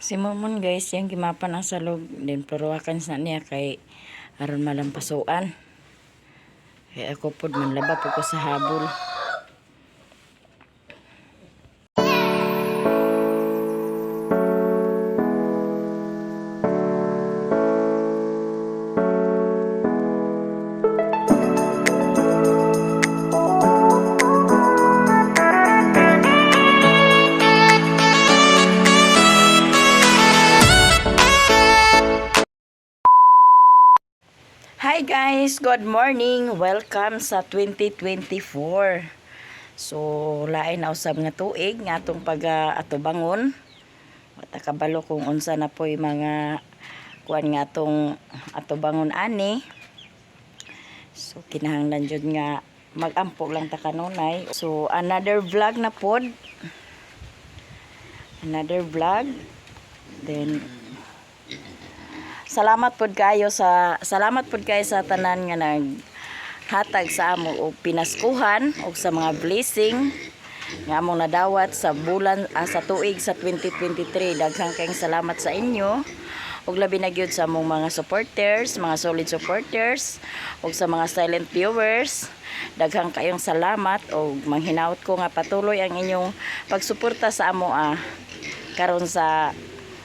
Si Momon, guys, yang gimapan ang salog, then puruwakan sa niya kay aron malampasuan. Kay ako pod manlaba po ko sa habol. Hi guys, good morning. Welcome sa 2024. So, lain na usab nga tuig nga atong pag atubangon. Wata kabalo kung unsa na po'y mga kuan nga atong atubangon ani. So, kinahanglan jud nga magampo lang ta kanunay. So, another vlog na pod. Another vlog. Then salamat pod kayo sa tanan nga naghatag sa amo og pinaskuhan og sa mga blessing nga among nadawat sa bulan sa tuig sa 2023. Daghang kayong salamat sa inyo ug labi na gyud sa among mga supporters, mga solid supporters ug sa mga silent viewers. Daghang kayong salamat ug manghinawot ko nga patuloy ang inyong pagsuporta sa amo karon sa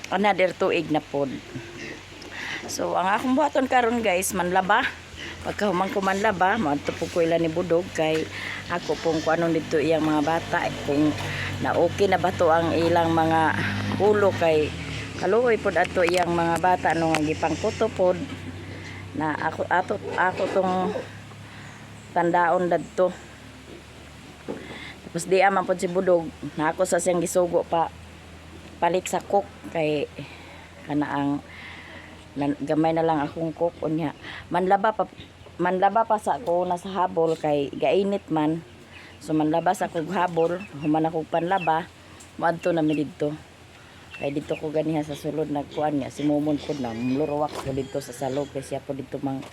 another tuig na pod. So, ang akong buhaton karon, guys, manlaba. Pagkahuman ko manlaba, moadto po ko ila ni Budog kay ako pong kuanon dito iyang mga bata kung na okay na ba to ang ilang mga ulo kay kaluoy pod ato iyang mga bata no nga gipangkuto pod na ako ato ako tong tandaon dadto. Tapos di man pod si Budog na ako sa siyang gisugo pa palit sa cook kay kana ang gamay na lang akong cook. Unya manlaba pa sa ako na sa habol kay gainit man, so manlaba sa akong habol. Human akong panlaba, moadto na mi didto kay dito ko ganiha sa sulod nagkuan nga si Momon pod na mluruwak ko didto sa salog kay siya po didto mang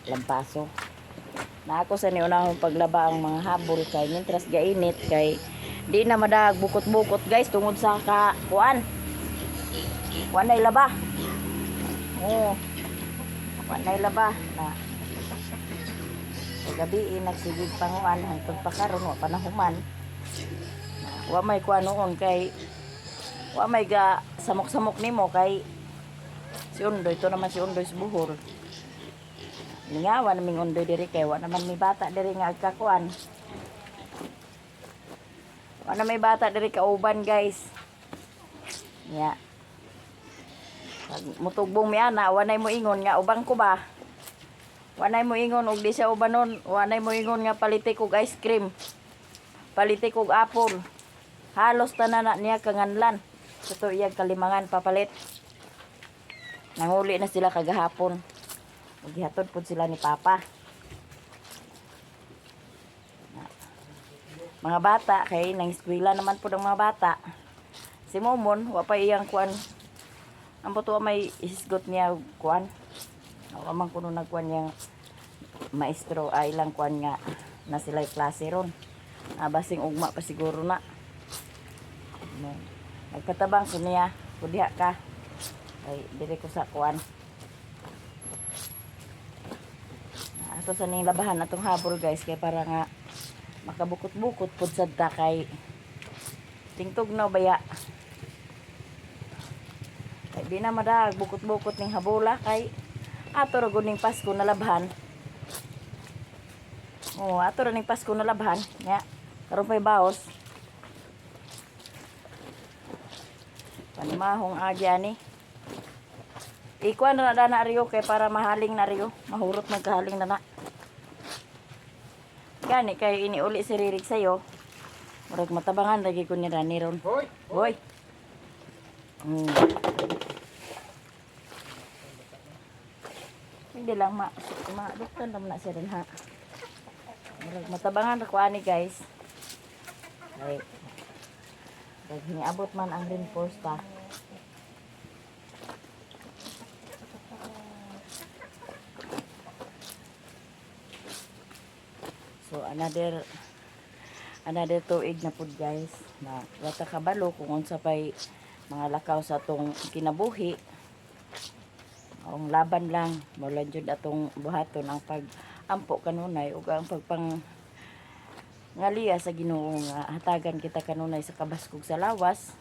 lampaso na ako sa niunahong paglaba ang mga habol kay mintras gainit kay di na madag bukot-bukot, guys, tungod sa ka kuan kuan na laba. Oo. Walay laba na. Sa gabi eh, nagsigig panguan hangtod pa karon wa pa nahuman. Wa may kuan noon kay wa may ga samok-samok nimo kay si Undoy to naman, si Undoy sa buhol. Lingawan naming Undoy diri kay wa naman may bata diri nga agkakuan. Wa na may bata diri kauban, guys. Ya. Pag mutugbong mi ana, wanay mo ingon nga ubang ko ba? Wanay mo ingon og di siya ubanon, wanay mo ingon nga paliti kog ice cream. Paliti kog apple. Halos tanan na niya kanganlan. Sa to iyang kalimangan papalit. Nanguli na sila kagahapon. Ug gihatod pud sila ni Papa. Mga bata kay nang eskwela naman pud ang mga bata. Si Momon, wa pa iyang kuan, ang buto may isgot niya og kuan. Wa man kuno nagkuan niyang maestro ay ilang kuan nga na sila klase ron. Basing ugma pa siguro na. No. Nagpatabang ko niya, kudiha ka. Ay diri ko sa kuan. Ato sa ning labahan atong habol, guys, kay para nga makabukot-bukot pud sad ta kay tingtugnaw baya. Kay di na madag bukot-bukot ning habola kay ato ra gud ning Pasko nalabhan. Oh, ato ra ning Pasko nalabhan. Nya, karon pay baos. Panimahong agi ani. Ikuan na na riyo kay para mahaling na riyo. Mahurot magkahaling na na. Gani kay iniuli si Ririk sayo. Murag matabangan lagi ko ni Rani ron. Hoy! Hoy. Hindi lang ma ma duktan lang na siya rin ha. Murag matabangan ra ko ani, guys. Ay. Pag niabot man ang reinforce pa. So another tuig na pud, guys, na wata kabalo kung unsa pay Mga lakaw sa atong kinabuhi. Ang laban lang, mao lang jud atong buhaton ang pag-ampo kanunay ug ang pagpang ngaliya sa Ginoo nga hatagan kita kanunay sa kabaskog sa lawas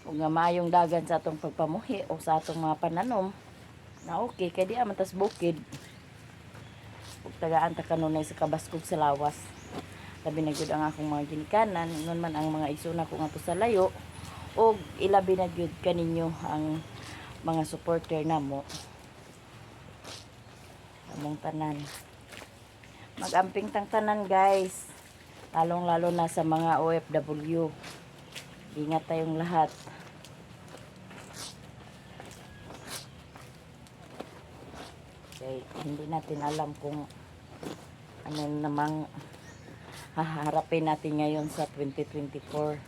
ug nga maayong dagan sa atong pagpamuhi o sa atong mga pananom na okay kay di man tas bukid ug tagaan ta kanunay sa kabaskog sa lawas. Labi na gyud ang akong mga ginikanan, ingon man ang mga isuna ko ngadto sa layo, ug ilabi na gyud kaninyo ang mga supporter namo, among tanan. Magamping tang tanan, guys, lalong lalo na sa mga OFW. Ingat tayong lahat. Okay, hindi natin alam kung ano namang haharapin natin ngayon sa 2024.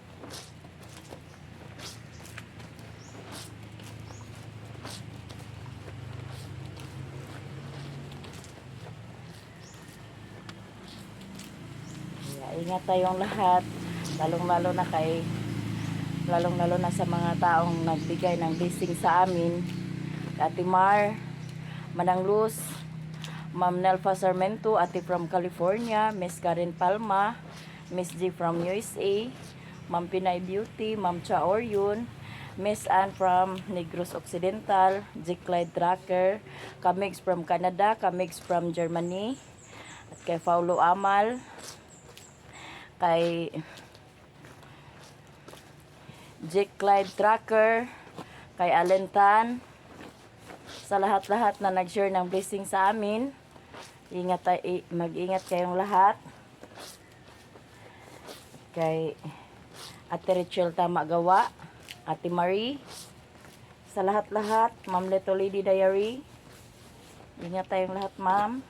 Kaya ingat tayong lahat, lalong lalo na sa mga taong nagbigay ng blessing sa amin. Ate Mar, Manang Luz, Ma'am Nelfa Sarmento, Ate from California, Miss Karen Palma, Miss G from USA, Ma'am Pinay Beauty, Ma'am Cha Orion, Miss Ann from Negros Occidental, G. Clyde Tracker, Kamix from Canada, Kamix from Germany, at kay Paulo Amal, kay Jake Clyde Tracker, kay Alentan, sa lahat-lahat na nag-share ng blessing sa amin. Ingat mag-ingat kayong lahat. Kay Ate Rachel Tama Gawa, Ate Marie, sa lahat-lahat, Ma'am Leto Lady Diary. Ingat tayong lahat, ma'am.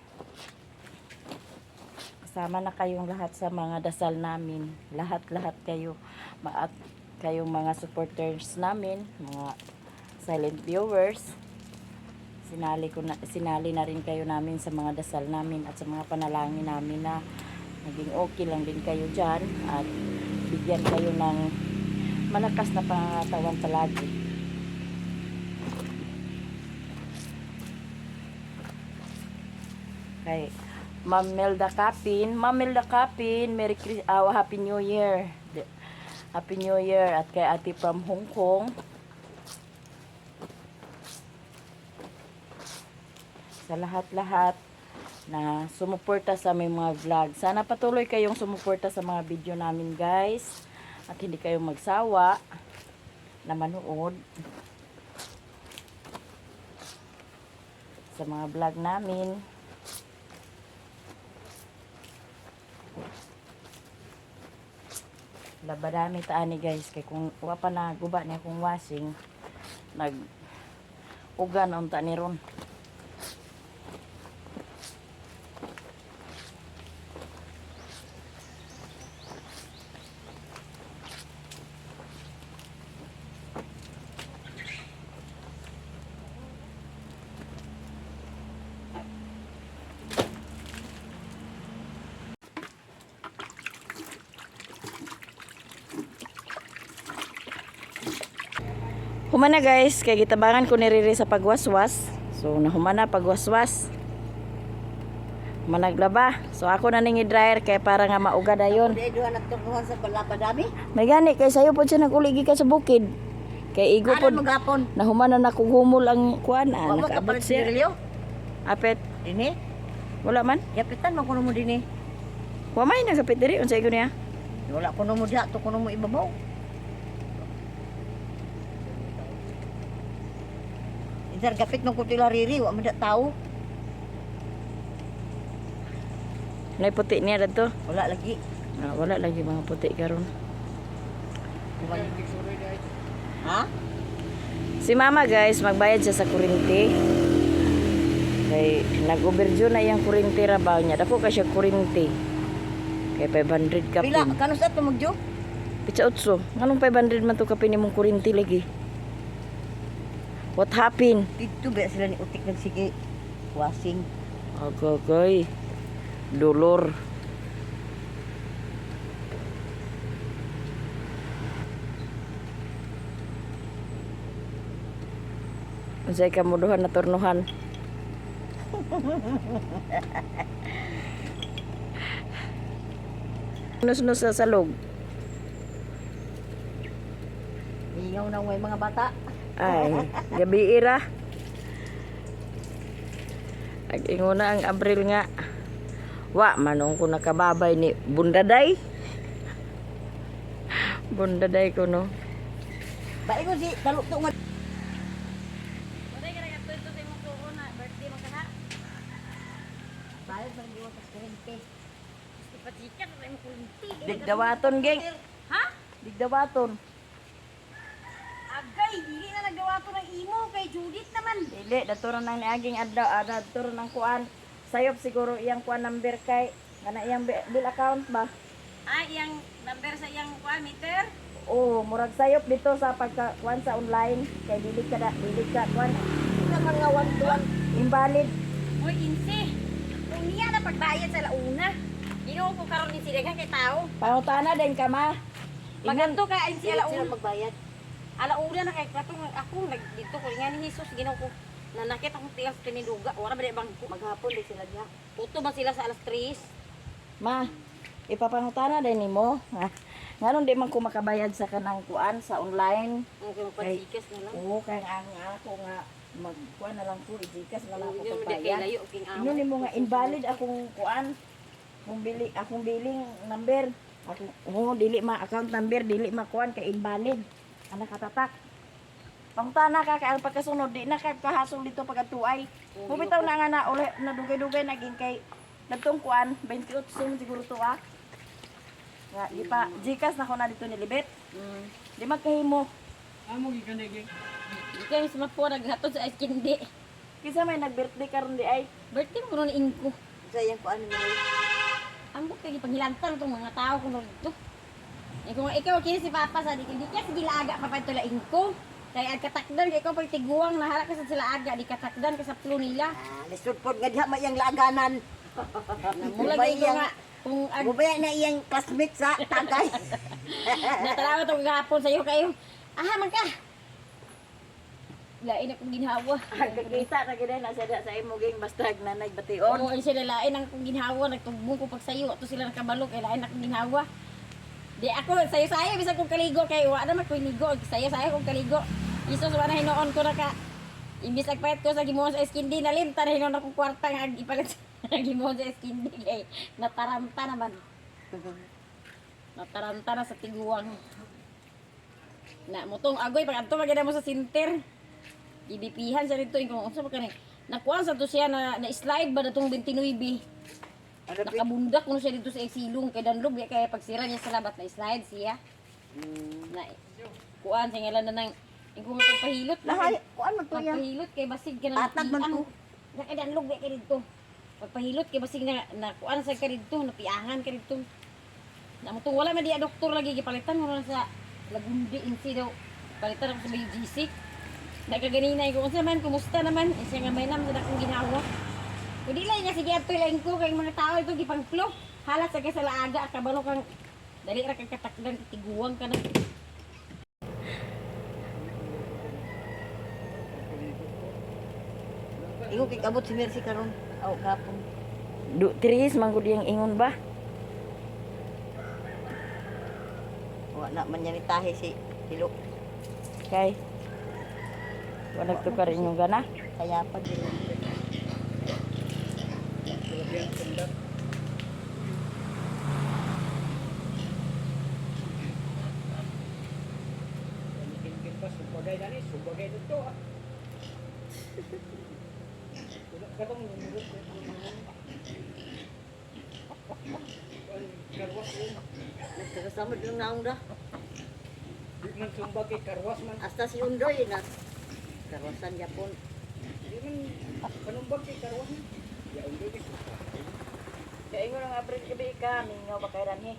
Kasama na kayong lahat sa mga dasal namin. Lahat-lahat kayo. At kayong mga supporters namin, mga silent viewers. Sinali na rin kayo namin sa mga dasal namin at sa mga panalangin namin na maging okay lang din kayo dyan at bigyan kayo ng malakas na pangangatawan palagi. Kay Ma'am Melda Kapin. Ma'am Melda Kapin, Merry Christmas, Happy New Year. Happy New Year at kay Ate from Hong Kong. Sa lahat-lahat na sumuporta sa aming mga vlog. Sana patuloy kayong sumuporta sa mga video namin, guys. At hindi kayo magsawa na manood sa mga vlog namin. Labadami ta ani, guys, kay kung wa pa na guba niya akong washing, nag uga na unta ni ron. Humana, guys, kay gitabangan ko ni Riri sa pagwaswas. So nahumana pagwaswas. Managlaba. So ako na ning i-dryer kay para nga mauga dayon. Dahil duha nagturnuhan sa palabadami. May gani kay sayo po siya nag-uli gikan sa bukid. Kay igo Ano pod magapon? nahumana na kog humol ang kuan ah, Wa mo nakaabot kapalit siya. sigarilyo? Apet, Dini? wala man. Yapitan man kuno mo dini. Wa may nagapit diri, unsa igo niya? Wala kuno mo diha, to kuno mo ibabaw. Isar gapit man ko tila riri, wa man da tao. Nay puti niya dadto. Wala lagi. Ah, wala lagi mga puti karon. Ha? Si Mama, guys, magbayad siya sa kuryente. Kay nag-overdue na iyang kuryente ra ba niya. Dako ka siya kuryente. Kay 500 Pila kapin. kanus ato magjo? Pitsa otso. Nganong 500 man to kapin imong kuryente lagi? What happened? Dito ba sila ni utik nagsige wasing. Agagay. Dolor. Unsay kamuduhan na turnuhan. Nus-nus sa salog. Mingaw na may mga bata. Ay, gabi ira. Ag inguna ang Abril nga. Wa manong ko nakababay ni Bundaday. Bundaday ko, no. Baingon si taluktok nga. Bayad man giwa sa kurente. Digdawaton, geng. Ha? Digdawaton. Agay, dili na nagawa ko ng imo kay Judith naman. Dili, dato nang niaging adlaw, dato nang kuan. Sayop siguro iyang kuan number kay kana iyang bill account ba? Ah, iyang number sa iyang kuan meter. Oo, murag sayop dito sa pagka kuan sa online kay dili ka da, dili ka kuan Sila mga 1 to 1. Invalid. Uy, insi. Kung niya na pagbayad sa launa. Ginoo ko karon ni sila kay tao. Pangutana din ka, ma. Maganto ka insi Sila alauna. magbayad. Alauna na kay katong ako nag dito ko nga ni Jesus, Ginoo ko. Nanakit akong tigas tiniduga. Wala ba di bangko. Maghapon di sila diha. Puto man sila sa alas 3. Ma, ipapangutana din nimo. Ha? Nganong di man ko makabayad sa kanang kuan sa online? Okay, magpasikas na lang. Oo, kay ang ako nga magkuan na lang ko, i-Gcash na lang ako Yun, di kay pagbayad. layo king amo. Ingon nimo nga invalid akong kuan. Kung bili akong billing number. Ako, oo, dili ma account number, dili ma kuan kay invalid. Ana katatak. Pangutana ka kay ang pagkasunod di na ka kahasol dito pagkatuay. Bumitaw na nga na uli na dugay-dugay naging kay nagtong kuan 28 man siguro to ah. Nga di pa Gcash na ko na dito nilibit. Di magkahimo. Di kay mas mapo naghatod sa ice candy. Kinsa may nag-birthday karon di ay? Birthday mo kuno ni Ingko. Sa iyang kuan ni Maroy. Ambot kay gipanghilantan tong mga tao kuno dito. Eh kung ikaw kini si Papa sa di di ka sige laaga pa pa laing ko. Kay ag katakdan kay ikaw pag tiguang nahala ka sa sila aga di katakdan ka sa plo nila. Ah, lisod pod nga diha may iyang laaganan. Mula Mubay ko iyang nga kung ag mubay na iyang classmate sa tagay. natalawa tong gahapon sa iyo kayo. Aha man ka. Lain akong ginhawa. Kakita na gid na sa imo ging basta nanay bation. Oo, ay sila lain ang akong ginhawa, nagtugbong ko pag sayo, ato sila nakabalo kay lain akong ginhawa. Di ako sayo-sayo bisan kong kaligo kay wa na man ko'y ligo, sayo-sayo kong kaligo. Isos wa na hinuon ko na ka. Imbis agpayat ko sa gimuon sa eskindi nalimta na hinuon akong kwarta nga ag ipalit sa gimuon sa eskindi kay nataranta naman. Nataranta na sa tiguang. Na mutong agoy pag adto maganda mo sa center. Ibipihan sa dito kung unsa pa kani. Nakuan sa to siya na, na slide ba na tong 29. Ano pi? Nakabundak kuno siya dito sa silong kay danlog di kay pagsira niya sa labat na slide siya. Na kuan sa ngalan na nang ikaw nga pagpahilot na Lahay, kuan man to iya. pagpahilot kay basig ka na Atag man to. Na kay danlog di kay dito. Pagpahilot kay basig na na kuan sa ka dito, napiangan ka dito. Na mo wala man diya doktor lagi gipalitan mo na sa Lagundi insi daw. Palitan ako sa BGC. Nakaganina ko unsa man kumusta naman siya nga may nam sa dakong ginawa. Kundi lang nga sige atoy lain ko kay mga tao ito gipangplo. Halat sa kay sa laaga kabalo kang dali ra kang katakdan tiguang ka na. Ingon kay kabot si Mercy karon. Aw kapon. Du tris man gud iyang ingon ba? Wa na man niya ni tahi si Hilo. Kay wa nagtukar inyong gana. Kaya pa din. Nagkakasamad lang naong da. Di man sumbag kay karwas man. Hasta si Undoy na. Karwasan Japon. Di man panumbag kay karwas man. Ya Undoy kay sumbag. Kay ingon ang Abril gabi ka, mingaw ba kay ranhi?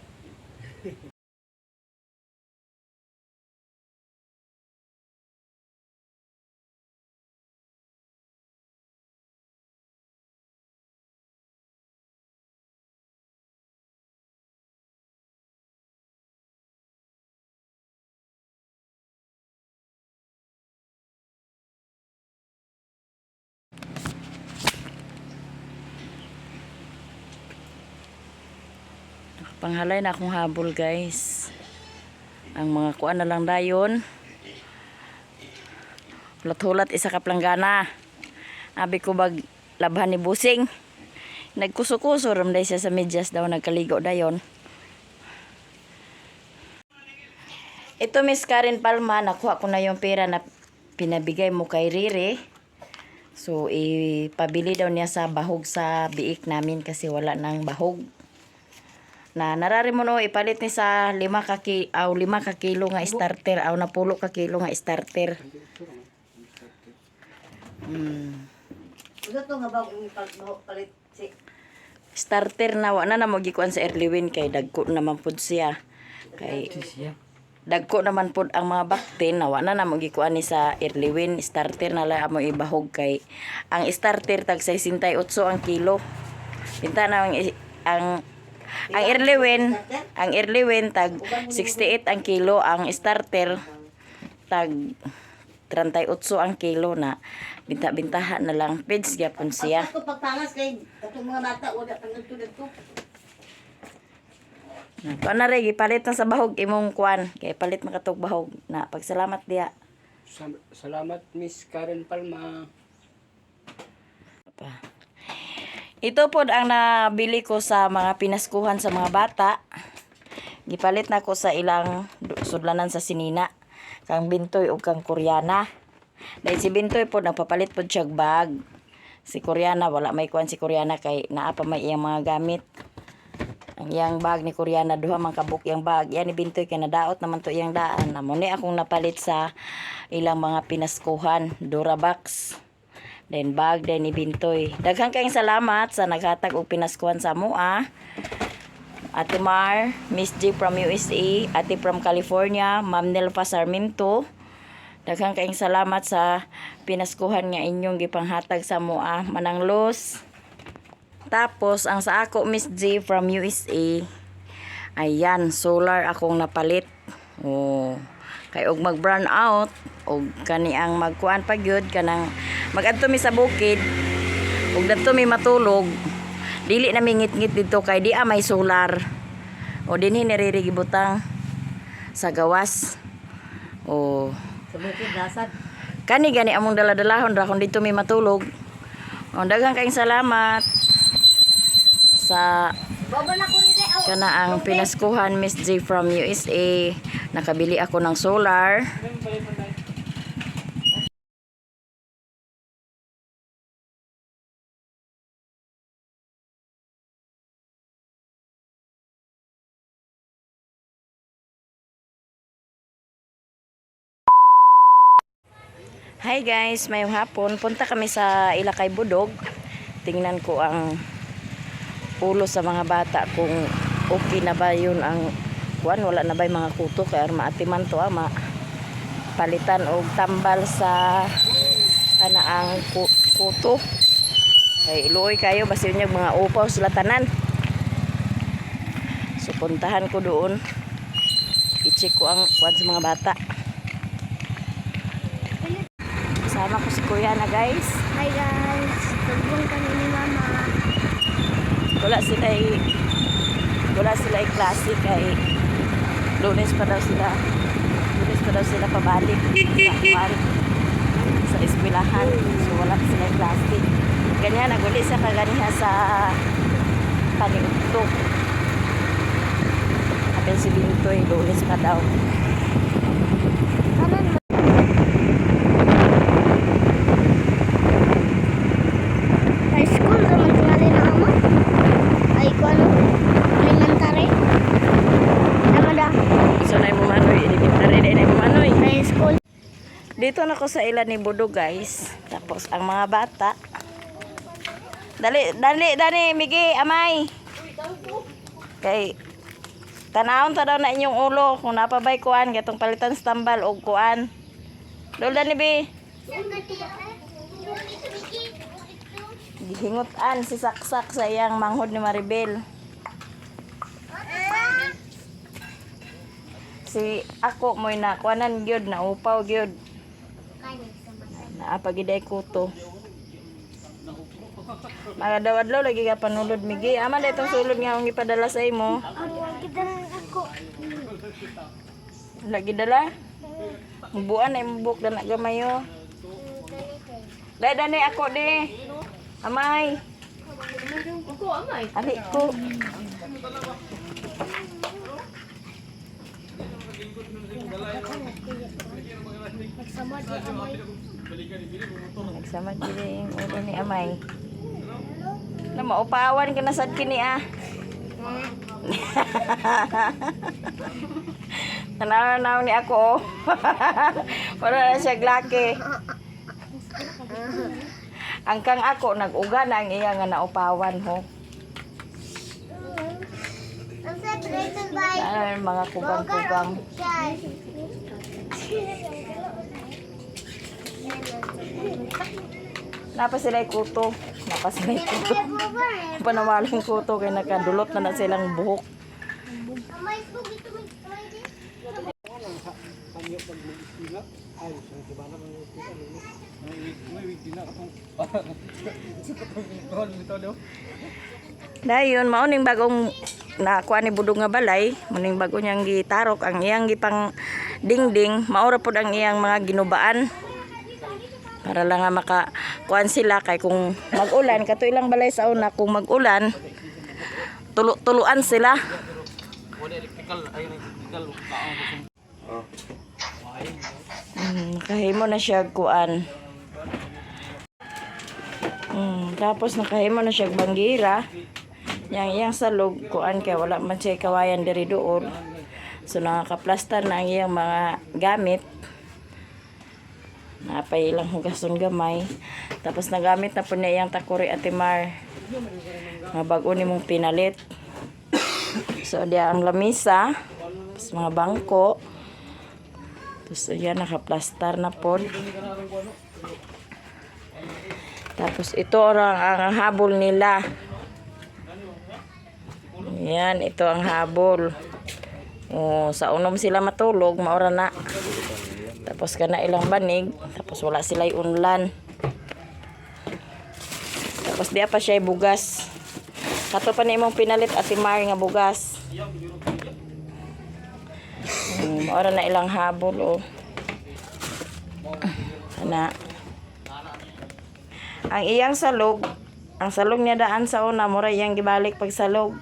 Panghalay na akong habol, guys. Ang mga kuan na lang dayon. Hulat-hulat isa ka planggana. Abi ko bag labhan ni Busing. Nagkuso-kuso ramday siya sa medyas daw nagkaligo dayon. Ito, Miss Karen Palma, nakuha ko na yung pera na pinabigay mo kay Riri. So, ipabili daw niya sa bahog sa biik namin kasi wala nang bahog. Na narari mo no, ipalit ni sa 5 ka kilo nga starter, aw napulo ka kilo nga starter. Usa to nga bag imong palit si Starter na wa na na mo gikuan sa Erliwin kay dagko naman pud siya. Kay dagko naman pud ang mga baktin na wa na na mo gikuan ni sa Erliwin, starter na lang amo ibahog kay ang starter tag 68 ang kilo. Pinta na ang Erliwin, ang Erliwin tag 68 ang kilo, ang starter tag 38 ang kilo na binta-bintahan na lang pids gyapon siya. Ako pagpangas kay katong mga bata wala pa ngadto didto. Kuan na rin, ipalit na sa bahog imong kuan. Kay palit makatog bahog na. Pagsalamat diya. Salamat, Miss Karen Palma. Pa. Ito po ang nabili ko sa mga pinaskuhan sa mga bata. Gipalit na ko sa ilang sudlanan sa sinina. Kang Bintoy ug kang Koreana. Dahil si Bintoy po nagpapalit po siya og bag. Si Koreana wala may kuan si Koreana kay naa pa may iyang mga gamit. Ang iyang bag ni Koreana duha man kabuk iyang bag. Iyan ni Bintoy kay nadaot naman to iyang daan. Amo ni akong napalit sa ilang mga pinaskuhan, Durabox. Then bag din ni Bintoy. Daghan kayong salamat sa naghatag og pinaskuhan sa amoa. Ate Mar, Miss G from USA, Ate from California, Ma'am Nelfa Sarmiento. Daghan kayong salamat sa pinaskuhan nga inyong gipanghatag sa amoa. Manang Luz. Tapos ang sa ako Miss G from USA. Ayan, solar akong napalit. Oh. Kay og mag brown out og kani ang magkuan pa gyud kanang magadto mi sa bukid ug dadto mi matulog. Dili na mi ngit-ngit didto kay di may solar. O dinhi ni Riri gibutang sa gawas. O Sa bukid nasad. kani gani among daladalahon ra kung dito mi matulog. O daghan kayong salamat sa Baba na ko riri. Aw. kana ang pinaskuhan Miss J from USA. Nakabili ako ng solar. Hi guys, mayong hapon. Punta kami sa Ilakay Budog. Tingnan ko ang ulo sa mga bata kung okay na ba yun ang kuan, wala na ba yung mga kuto kaya maatiman to ama palitan og tambal sa kana ang kuto kay iluoy kayo basta yun yung mga upaw sila tanan. So puntahan ko doon, i-check ko ang kuan sa mga bata. Kasama ko si kuya na, guys. Hi guys, tulbong kami ni Mama. Wala sila klase kay Lunes pa daw sila, Lunes pa daw sila pabalik sa kuwan, sa eskwelahan. So wala pa sila klase. Ganyan naguli sa kaganiha sa paniudto. Apel si Bintoy, Lunes pa daw. Ano? High school naman tingali na ama. Ay ko ano, elementary. Tama da, So na mo manoy, elementary na mo manoy. high school. Dito na ko sa ilan ni Budo, guys. Tapos ang mga bata. Dali, dali, dali, Migi, amay. Kay tanawon ta daw na inyong ulo kung napabay kuan gatong palitan sa tambal og kuan. Dol dani bi. Gihingutan si Saksak sa iyang manghod ni Maribel. Si ako mo'y na kuanan gyud, na upaw gyud. Naapagiday ko to. Mga daw adlaw lagi ka panulod, Migi. Ama na itong sulod nga akong ipadala sa imo. Gidala ako. Lagi dala. Buan ay mabuk na gamay oh. Dai dani ako di. Amay. Ako amay. Ali ko. Nagsama di amay. Nagsama diri yung ulo ni Amay. Na maupawan ka na sad kini ah. Tanaw na ni ako oh. Wala na siya glaki. Ang kang ako nag-uga na ang iya nga naupawan ho. Ang sa Drayton bay. Ano mga kugang-kugang. Napa sila kuto. Napa sila kuto. Panawalang kuto kay nakadulot na na silang buhok. Amay ko dito may amay di. Panyo pag mag-ispila. Ay, sa tibana mag-ispila. May wig din na katong. Sa katong ikaw nito daw. Dayon mao ning bagong nakuha ni Budong nga balay, muning bago niyang gitarok ang iyang gipang dingding, mao ra pod ang iyang mga ginubaan. Para lang nga maka kuan sila kay kung mag-ulan kato ilang balay sa una kung mag-ulan tulo-tuluan sila. Nakahimo na siya kuan. Tapos nakahimo na siya banggira. Yang iyang salog kuan kay wala man siya kawayan diri doon. So nakakaplastar na ang iyang mga gamit. Napay ilang hugason gamay. Tapos nagamit na po niya iyang takuri at Mar. Mga bago ni mong pinalit. So diya ang lamisa. Tapos mga bangko. Tapos ayan, nakaplastar na po. Tapos ito ang habol nila. Yan, ito ang habol. O, sa unom sila matulog, maura na. Tapos kana ilang banig, tapos wala sila unlan. Tapos diya pa siya bugas. Kato pa na imong pinalit at Mar nga bugas. Maura na ilang habol oh. Ana. Ang iyang salog, ang salog niya daan sa una, mura iyang gibalik pag salog.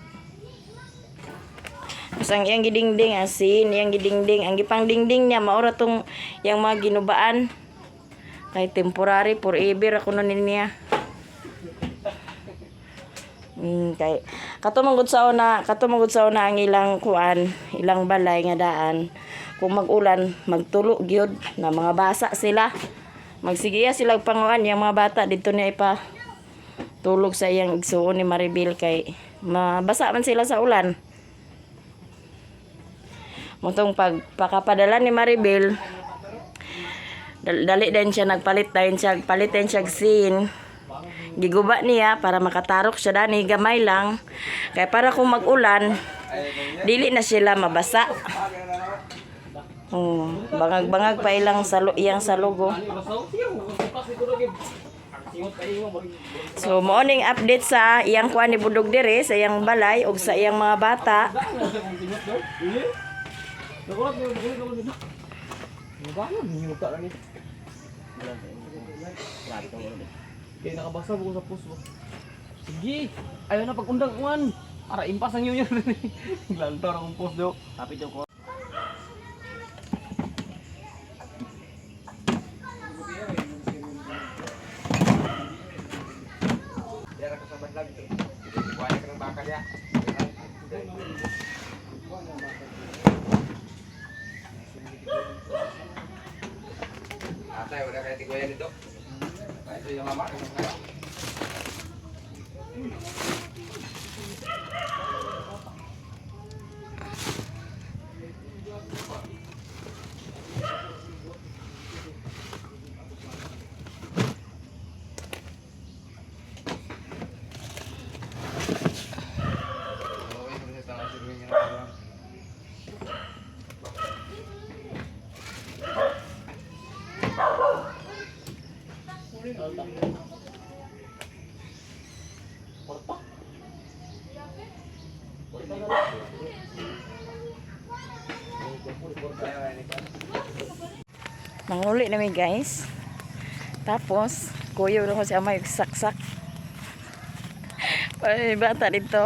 Tapos ang iyang gidingding, ang sin, iyang gidingding, ang gipang dingding niya, maura tong iyang mga ginubaan. Kay temporary, forever ako nun niya. Kay kato manggod sa una, kato manggod sa una ang ilang kuan, ilang balay nga daan. Kung mag-ulan, magtulo gyud na mga basa sila. Magsigiya sila og panguan yang mga bata dito niya ipa tulog sa iyang igsuon ni Maribel kay mabasa man sila sa ulan. Motong pag pakapadala ni Maribel, dali din siya nagpalit din siya, palit din siya og scene. Giguba niya para makatarok siya dani gamay lang. Kay para kung mag-ulan, dili na sila mabasa. Oh, bangag-bangag pa ilang salo iyang salugo. So morning update sa iyang kuan ni Budog dire sa iyang balay ug sa iyang mga bata. Kaya nakabasa ko sa puso. Sige, ayaw na pag-undang uwan. Para impas ang yun yun. Lantar akong post do. Kapit daw ko. Atay, wala kaya tiguyan dito. Ito yung mama. Manguli na mi, guys. Tapos, kuyo na ko si amay og saksak. Ay, bata dito.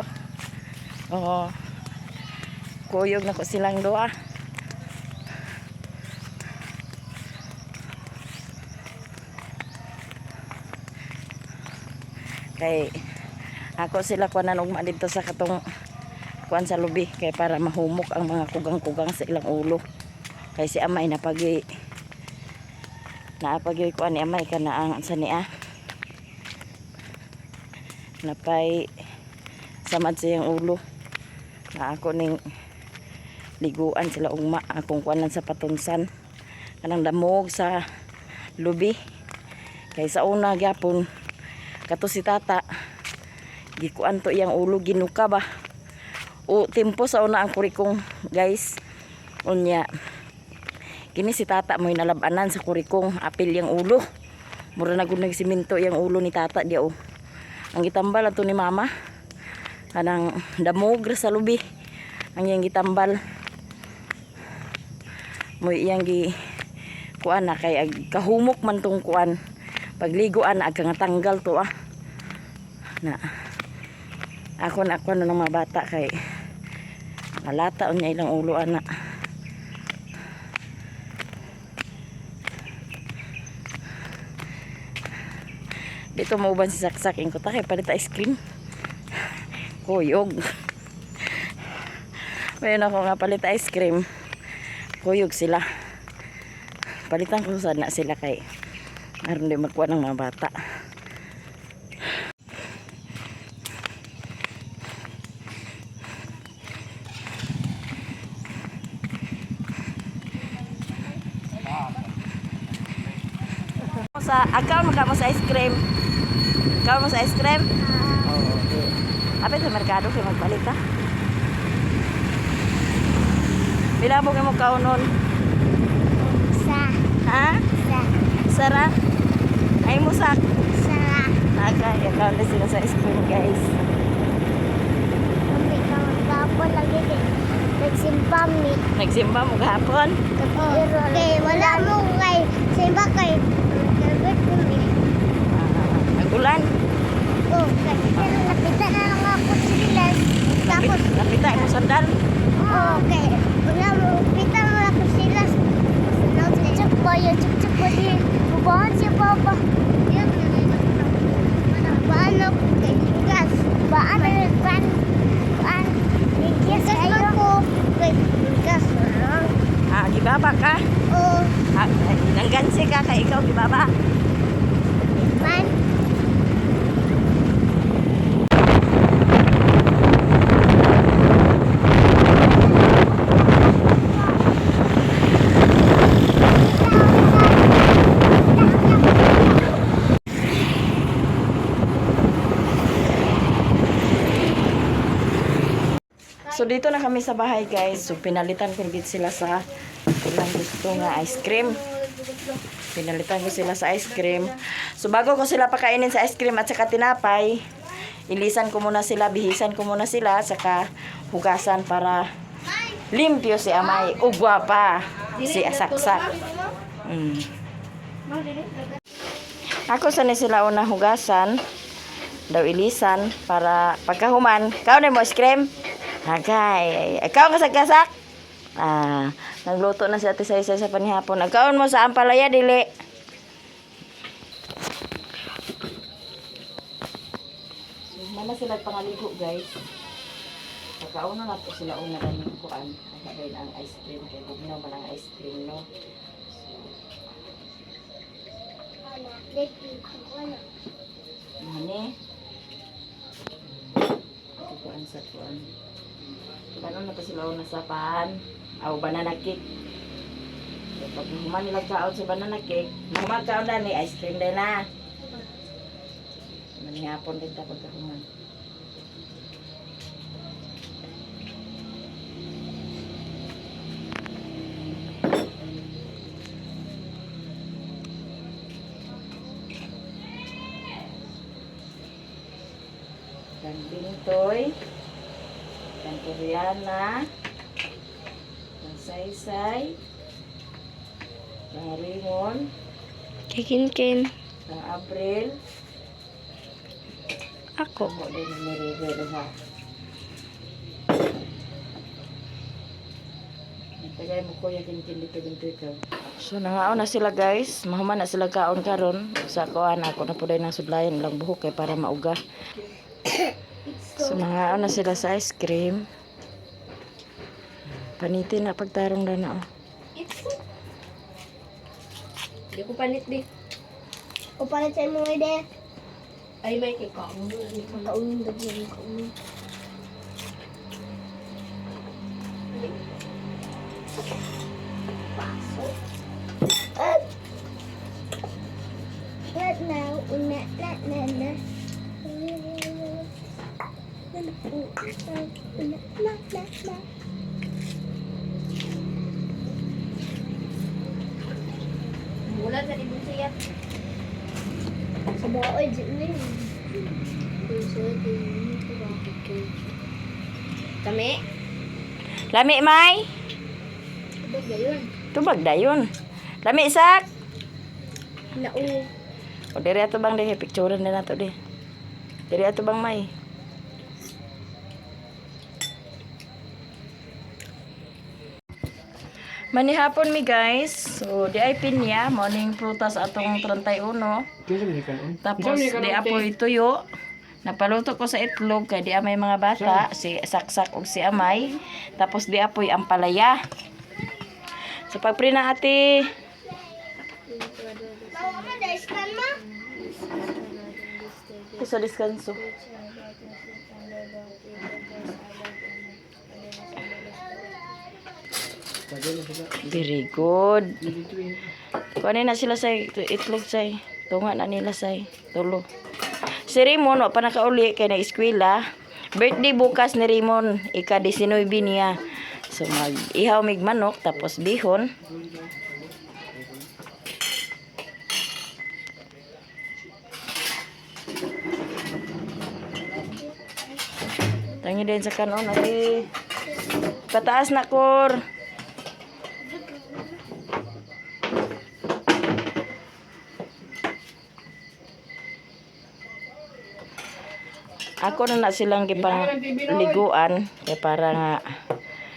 Oo. Kuyog na ko silang duha. Kay ako sila kuanan ugma dito sa katong kuan sa lubi kay para mahumok ang mga kugang-kugang sa ilang ulo. Kay si amay napagi naapagi kuan ni amay kana ang sa niya. Napay samad sa iyang ulo. Na ako ning liguan sila ugma akong kuanan sa patunsan kanang damog sa lubi. Kay sa una gyapon kato si tata gikuan to iyang ulo, ginuka ba o timpo sa una ang kurikong, guys. Unya kini si tata mo nalabanan sa kurikong, apil yang ulo, mura na gud nagsiminto yang ulo ni tata dia oh. Ang gitambal ato ni mama kanang damog ra sa lubi ang iyang gitambal mo, iyang gi kuan na kay ag kahumok man tong kuan pagliguan ag tanggal to ah. Na ako na ako na ng mga bata kay malata unya ilang ulo ana. Dito mauban si Saksak, ingko ta kay palit ice cream. Kuyog. Mayroon ako nga palit ice cream. Kuyog sila. Palitan ko sana sila kay aron di magkuha ng mga bata. Sa akaw mo ka mo sa ice cream. Akaw mo sa ice cream? Oo. Okay. Apit sa merkado kay magpalit ha. Pila mo kay mo kaunon? Sa. Ha? Sa. Sara? Ay mo sak. Sa. Nagay, akaw na sila sa ice cream, guys. Hindi ka magkapon lagi kay nagsimba mi. Nagsimba mo gahapon? Pero kay wala mo kay simba kay kabit ko mi. Ah, nagulan. Oh, kay pero napita na lang ako sila. Tapos Napita mo sandal. oh, kay wala mo pita mo ako sila. Chuk ba ya chuk chuk ba di. Bubahan siya papa. Paano kay gas? Paano kan? Kan? Gas ayo ko kay gas. Ah, gibaba ka. Oh, Ah, ay, nanggansi ka kay ikaw gibaba. man. So dito na kami sa bahay, guys. So pinalitan ko gid sila sa ilang gusto nga ice cream. Pinalitan ko sila sa ice cream. So bago ko sila pakainin sa ice cream at saka tinapay, ilisan ko muna sila, bihisan ko muna sila, saka hugasan para limpyo si amay ug gwapa si asaksak. Ako sa ni sila una hugasan daw ilisan para pagkahuman, kaon na mo ice cream. Agay, ikaw ka sa kasak. Ah, nagluto na si Ate Saysay sa panihapon. Nagkaon mo sa ampalaya dili. Mana sila pangaligo, guys. Pagkauna na po sila una ganing kuan. Ang ang ice cream kay bugnaw man ang ice cream, no. Mani. Kuan sa kuan. Kanon na to sila una sa pan. Aw, banana cake. So, pag human nila kaon sa banana cake, human kaon na ni ice cream din na. Manihapon din ta pagkahuman. Kang Bintoy, kang Koreana, kang Saysay, Kang Raymond, Kay Kinkin. kang April. Ako. Ako din ni River ha. Tagay mo kuya Kinkin dito dito ikaw. So nangaon na sila guys, mahuman na sila kaon karon sa kuan ako na puday ng sudlayan lang buhok kay para mauga. So nangaon na sila sa ice cream. Panitin na pagtarong na na oh. Di ko panit di. O palit sa imong ide. Ay may kay kaon. Kaunin daw yung kaunin. Paso. At Let now, una, na, na, na. Una, na, na, na. Wala sa libon siya. Sa baoy, di na yun. Kami. Lami may. Yun. Tubag dayon. Lami sak. Nao. O diri ato bang diri picturean na nato di. Diri ato bang may. Manihapon mi guys. So di ay pinya morning prutas atong 31. Tapos di apoy tuyo. Napaluto ko sa itlog kay di amay mga bata, si Saksak ug si Amay. Tapos di apoy ampalaya. So pagpre na ate. Bawa mo, dahil ma. Sa diskanso. Very good. Kunin na sila sa itlog say. Tunga na nila say. Tulo. Si Raymond, wa pa nakauli kay na-eskwela. Birthday bukas ni Raymond, ika-19 niya. So mag-ihaw mig manok tapos bihon. Tangi din sa kanon ate. Pataas na kor. Ako na na silang gipang liguan kay para nga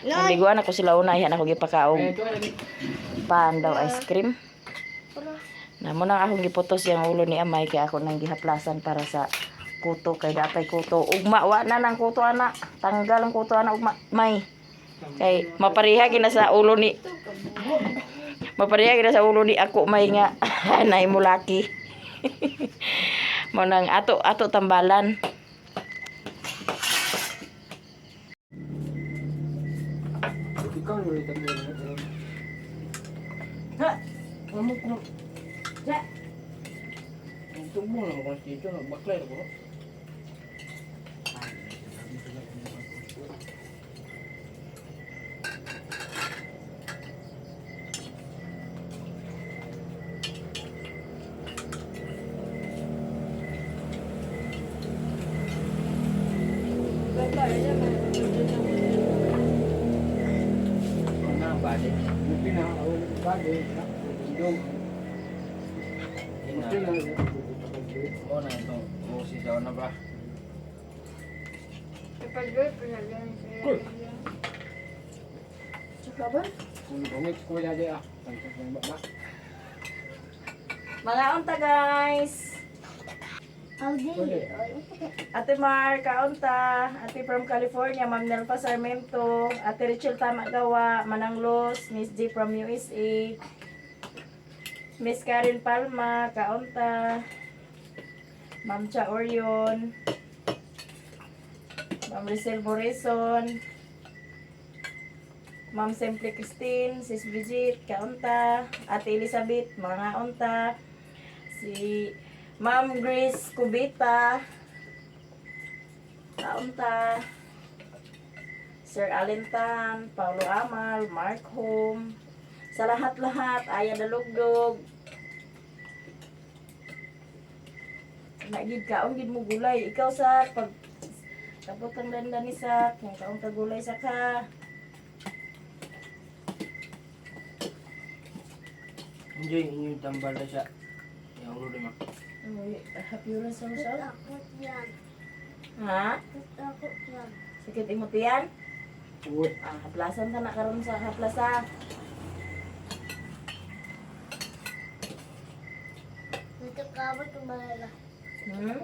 ang liguan ako sila una ihan ako gipakaog pan daw ice cream. Na mo nang akong giputos yung ulo ni Amay kay ako nang gihaplasan para sa kuto kay dapay kuto. Ugma wa na nang kuto ana. Tanggal ang kuto ana ugma may. Kay mapareha gina sa ulo ni mapareha gina sa ulo ni ako may nga nay mulaki. Mo nang ato ato tambalan. Ikaw ulit ang meron. Ha. Amo ko. Ja. Tumo na ako dito, nagbaklay ako. Mga unta guys. Audi. Ate Mar, kaunta. Ate from California, Ma'am Nelfa Sarmento. Ate Rachel Tamagawa, Manang Luz, Miss G from USA. Miss Karen Palma, kaunta. Ma'am Cha Orion. Ma'am Rizel Morrison. Ma'am Semple Christine, Sis Brigitte, kaunta. Ate Elizabeth, mga unta. Si Ma'am Grace Cubita, Kaunta, Sir Alentan, Paulo Amal, Mark Home, sa lahat-lahat, Aya Dalugdog. Nagid kaon gid mo gulay. Ikaw sa pag tapos ang landa ni sa kung kaon ka gulay sa ka. Enjoy inyong tambal na siya. Yung ulo ma. Happy sa sa. Takot yan. Ha? Takot yan. Sakit imo tiyan? Uy. Ah, haplasan ta na karon sa haplasa. Dito ka ba tumalala? Hmm?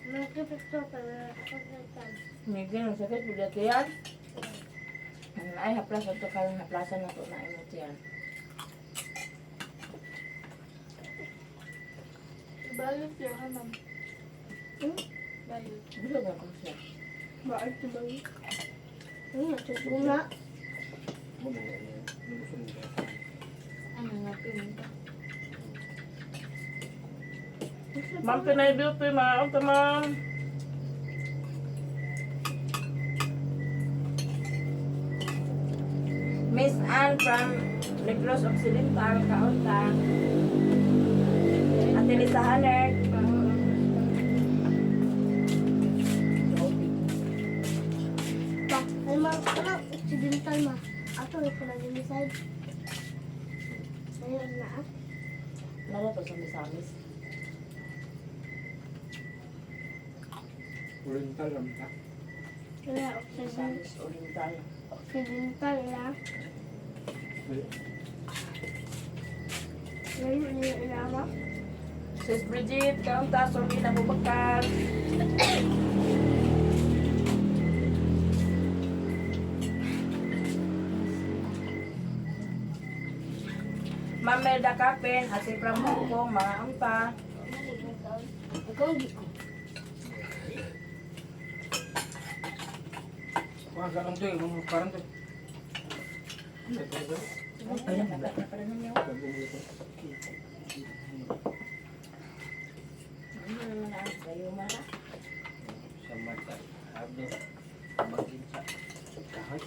Magpipicture ka na. Pagkakag. Medyo nang sakit pud tiyan. Ay, haplasan to karon, haplasan na to na imo tiyan. Balot yan ka, ma'am. Balot. Busog ako siya. Bakit balot? Ano, tutuna. Ano nga pinta? Ma'am Pinay Beauty, ma'am. Unta, ma'am. Miss Ann from Negros Occidental, kaunta. Ate Lisa Hanert. Ma, ay ma, ano, accidental ma. Ato na pala yung side. Ayun na ah. Lalo to sa Misamis. Oriental lang ta. Kaya occidental. Misamis Oriental. Occidental na. Ayun na yung ilama. Sis Bridget, kaunta. Sorry na bubakar. Ma'am Melda Capen, Ate from Hong Kong, mga unta. Ikaw hindi ko. Wah, karon to, yung karon to. Sa mata. Abdo. Bagin sa kahoy.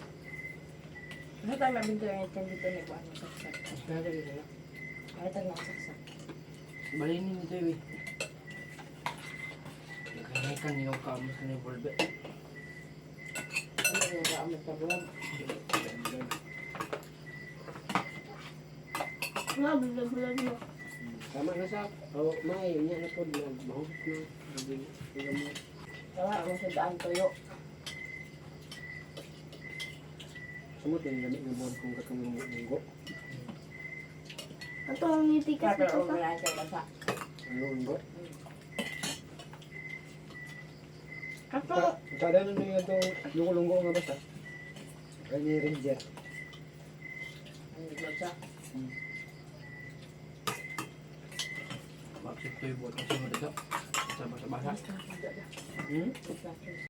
Ano tayo mabinto yung item dito ni Kuan saksak? Kaya dito na. Ano tayo saksak? Balinin nito eh. Nagkanakan yung kamos na yung bulbe. Ano yung kaamot ka buwan? Nga, bulag-bulag mo. Tama na sa. Oh, may niya na po nagbahugot na. Hindi mo. Tama, akong sundaan tuyo. Sumot yung gamit ng buwan kung katong lunggo. Ato ang ngiti ka sa Pero tuka. wala siya basa. Ang lunggo. Ato, Kada na niya itong lunggo-lunggo nga basta. Kaya ni Ranger. Ang basa. Maksud ko yung buwan kasi mo dito. Sa basa-basa. Hmm?